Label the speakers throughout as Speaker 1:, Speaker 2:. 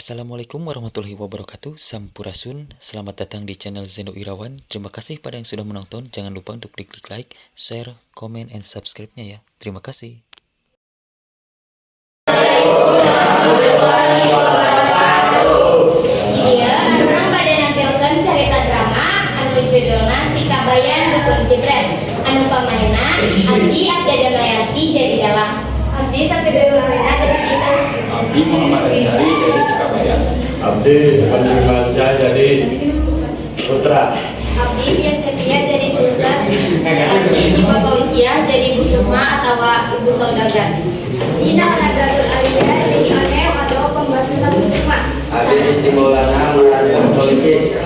Speaker 1: Assalamualaikum warahmatullahi wabarakatuh. Sampurasun. Selamat datang di channel Zeno Irawan. Terima kasih pada yang sudah menonton. Jangan lupa untuk diklik like, share, comment, and subscribe-nya ya. Terima kasih.
Speaker 2: Warahmatullahi wabarakatuh. Ieu urang bade nampilkeun cerita drama anu judulna Si Kabayan Dukun Jebret. Anu pamainna Abdi Abda Damayanti jadi dalang. Abdi sampai dari Larina jadi si Ita.
Speaker 3: Abdi Muhammad Azhari jadi si Kabayan.
Speaker 4: Abdi Mansyah jadi putra.
Speaker 2: Abdi Biasepia jadi suster. Abdi Sipa Pautia jadi Bu Sukma atau Ibu Saudagar. Dina Nadarul Alia jadi Oneo atau pembantu Bu Sukma.
Speaker 5: Abdi Rizky Maulana merankan polisi.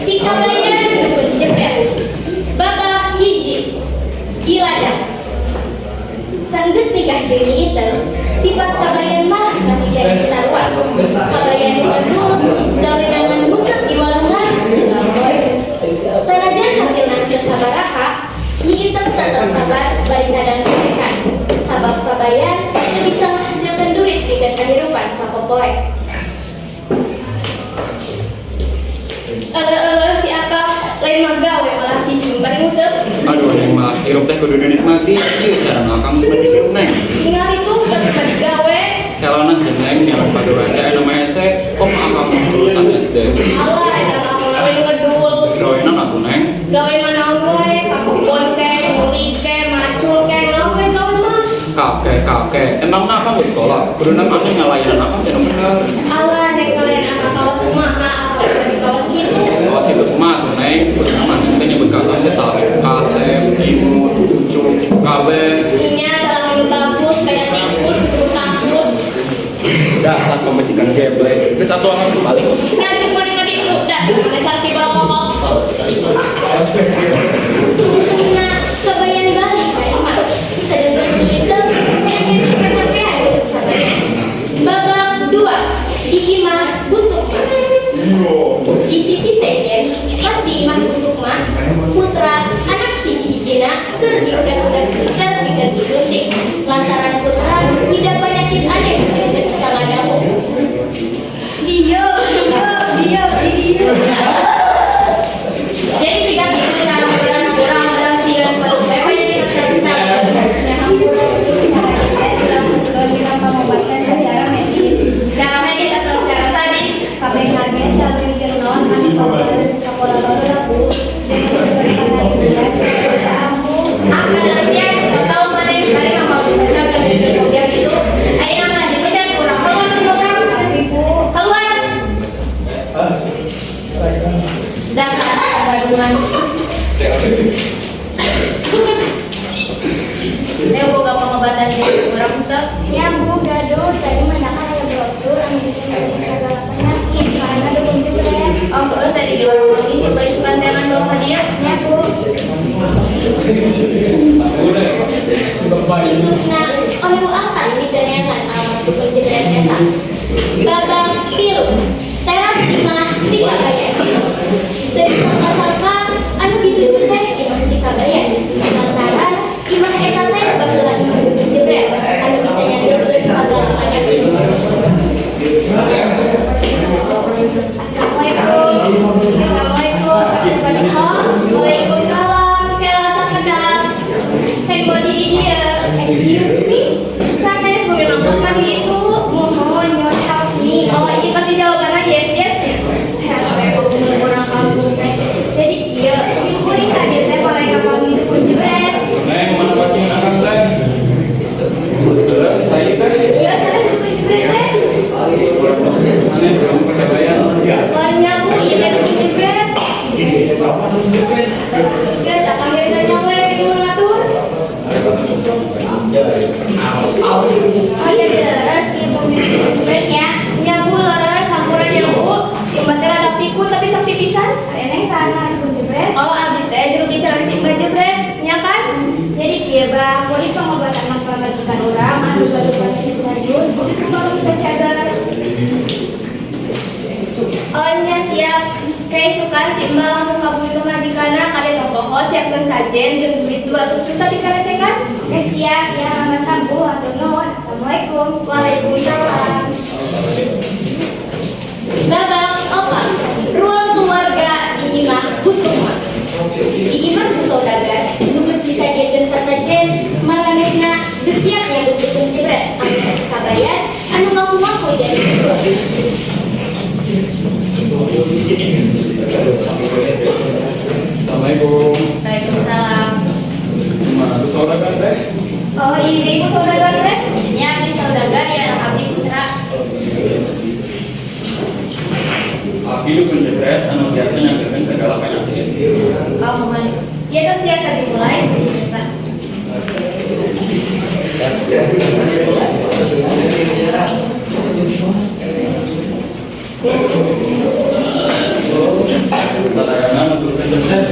Speaker 2: Si Kabayan Dukun Jebret. Babak 1. Di ladang. Sanggeus nikah jeung Nyi Iteung, sifat Kabayan mah masih keneh sarua. Kabayan nu ngedul, gawena ngan nguseup di walungan unggal poe. Sanajan hasilna teu sabaraha, Nyi Iteung tetep sabar bari kadang nyarekan. Sabab Kabayan teu bisa ngahasilkeun duit pikeun kahirupan sapopoe.
Speaker 6: Eleuh si akang lain mah gawe malah cicing bari nguseup.
Speaker 3: Aduh, neng mah hirup teh kudu dinikmati. Ieu carana akang nikmati hirup, neng.
Speaker 6: Ningali tuh bagi-bagi gawe.
Speaker 3: Kelana sih, neng, nyalan pagawean teh aya nama hese. Kok mah akang mah lulusan SD.
Speaker 6: Alah, eta mah akang gawe nu ngedul.
Speaker 3: Gawena atuh, neng.
Speaker 6: Gawe mah naon wae, ka kebon ke, nguli ke, macul ke, naon we gawe mah.
Speaker 3: Kakek, kakek. Emang na akang geus sekolah? Kuduna mah neng ngalayanan akang teh nu bener.
Speaker 6: Alah, rek ngalayan akang kawas kumaha atau baju kawas kitu.
Speaker 3: Kawas kitu kumaha atuh, neng? Kuduna mah neng teh nyebut ka akang teh salah kasep, imut, cucu, kabeh.
Speaker 6: Nya salah nu bagus kayak tikus kecebur kampus.
Speaker 3: Dasar pemajikan geblek. Geus atuh akang balik.
Speaker 6: Nah, cuma tadi itu dah, dasar tiba kokok.
Speaker 2: Tungtungna Kabayan balik ka imah. Sedengkeun Nyi Iteung pengen kecapean ngurus Kabayan. Babak 2. Di imah Bu Sukma. Di sisi sejen, pas di imah Bu Sukma, Putra anak hiji-hijina keur diudag-udag suster pikeun disuntik. Lantaran Putra ngidap penyakit aneh jeung teu bisa ngadangu.
Speaker 6: Dia, dia, dia, dia. Jadi tiga minggu cara kurang kurang kurang siang pada saya banyak bisa.
Speaker 7: Pengobatan secara medis.
Speaker 6: Cara medis atau cara sadis?
Speaker 7: KBHG saluran anu populer di sekolah baru bu jeung penelitian ampuh.
Speaker 6: Ah, penelitian so tahu mana yang mana yang mau bisa jaga gitu gitu. Ayo nama dipecat kurang keluar kurang
Speaker 7: Ibu.
Speaker 6: Keluar. Dasar gadungan. Eh, boga pengobatan di kurang teu.
Speaker 7: Ya Bu, gaduh tadi mandakan aya brosur anu bisa nyebutkeun segala penyakit karena dukun jebret.
Speaker 6: Oh, heeh, tadi di warung lagi coba isukan tangan bawa ka dieu.
Speaker 7: Ya Bu.
Speaker 2: Isukna oleh akang diteneangan alamat dukun jebret eta. Babak 3. Teras imah si Kabayan. Teu disangka-sangka anu dituju teh imah si Kabayan. Lantaran imah eta teh baheula imah dukun jebret anu bisa nyageurkeun sagala penyakit.
Speaker 6: Assalamualaikum. Assalamualaikum. Waalaikumsalam. Kela sakedap. Handphone di dieu.
Speaker 2: Kius.
Speaker 6: Keisukan si Mbak langsung ka bumi pamajikanna kade tong poho siapkeun sajen jeung duit 200 juta dikaresekan.
Speaker 7: Oke siap ya mantap Bu, hatur nuhun. Assalamualaikum.
Speaker 6: Waalaikumsalam.
Speaker 2: Babak 4. Ruang keluarga di imah Bu Sukma. Di imah Bu Saudagar, nu geus disadiakeun sasajen, maranehna geus siap nyambut dukun jebret anu si Kabayan anu ngaku-ngaku jadi dukun.
Speaker 3: Assalamualaikum.
Speaker 6: Waalaikumsalam.
Speaker 3: Gimana tuh saudagar teh?
Speaker 6: Oh, ini Ibu Saudagar teh? Ya, Abdi Saudagar ya anak Abdi Putra.
Speaker 3: Abdi dukun jebret anu biasa nyageurkeun segala penyakit.
Speaker 6: Oh, kumaha? Ya, terus biasa dimulai. Biasa.
Speaker 3: Sadayana nuturkeun jebret.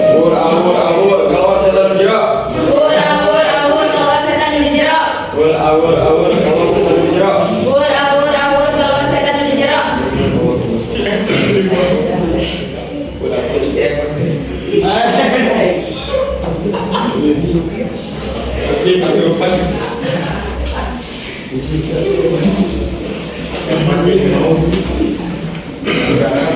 Speaker 3: Awur awur awur keluar setan di jero.
Speaker 6: Awur awur awur keluar setan di jero.
Speaker 3: Awur awur awur keluar setan di jero.
Speaker 6: Awur awur awur keluar setan di jero.
Speaker 3: Ini kesurupan.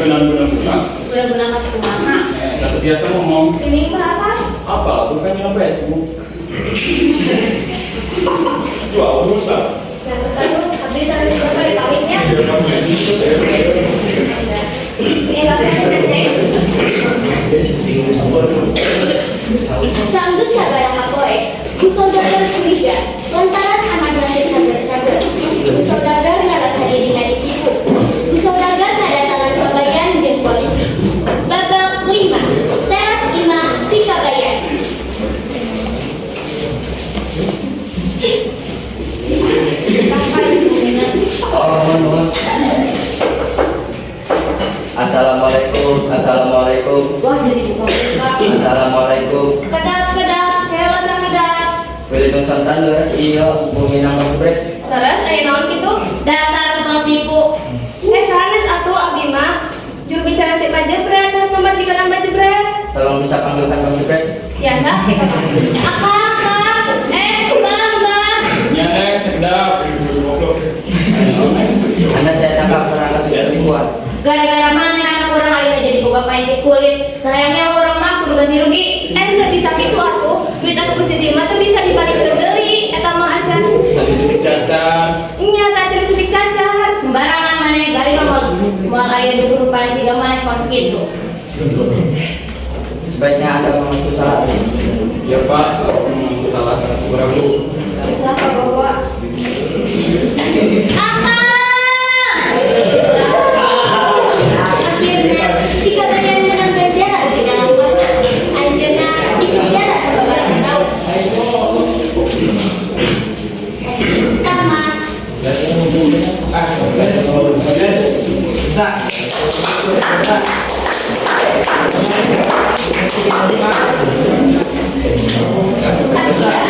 Speaker 3: Benar-benar.
Speaker 6: Guna-guna mas kumaha.
Speaker 3: Nggak biasa ngomong.
Speaker 6: Ini mbak apa?
Speaker 3: Apa lah tuh kan yang Facebook. Jual rusak.
Speaker 6: Nah, terus aku habis sampai berapa kali kawinnya?
Speaker 2: Sanggeus sabaraha poe, Bu Saudagar curiga lantaran anakna teu cager-cager. Bu Saudagar ngarasa dirina ditipu. Bu Saudagar ngadatangan Kabayan jeung polisi. Babak 5. Teras imah si Kabayan.
Speaker 5: Assalamualaikum, assalamualaikum,
Speaker 6: Wah, jadi buka-buka.
Speaker 5: assalamualaikum.
Speaker 6: Kedap, kedap, hela kedap.
Speaker 5: Wilujeng sonten leres iyo bumi nama jebret.
Speaker 6: Terus, ayo naon kitu? Dasar tukang tipu. Eh, sanes atuh abdi mah. Juru bicara si Pak Jebret, sanes pamajikan Mbak Jebret.
Speaker 5: Tolong bisa panggilkan Bang Jebret.
Speaker 6: Biasa. Akang, akang. Eh, bang, bang.
Speaker 3: Nyanek sekedap.
Speaker 5: Anda saya tangkap karena sudah penipuan.
Speaker 6: Gara-gara mana anak orang ayo jadi boga pahit kulit. Sayangnya orang mah kudu ganti rugi. Eh, nggak bisa gitu atuh. Duit aku geus diterima tuh bisa dibalik ke deui. Eta mah acan.
Speaker 3: Tadi suntik cacar.
Speaker 6: Nya teh acan suntik cacar. Sembarangan maneh bari mah moal aya dukur rupana siga maneh kos kitu.
Speaker 5: Sebaiknya Anda mengaku salah.
Speaker 3: Ya Pak, aku mengaku salah karena kurang Bu.
Speaker 6: Salah Pak Bapak.
Speaker 2: Akang! Akhirnya, si Kabayan menang ganjaran dina lampahna. Anjeunna dipenjara sababaraha taun. Tamat. Sakieu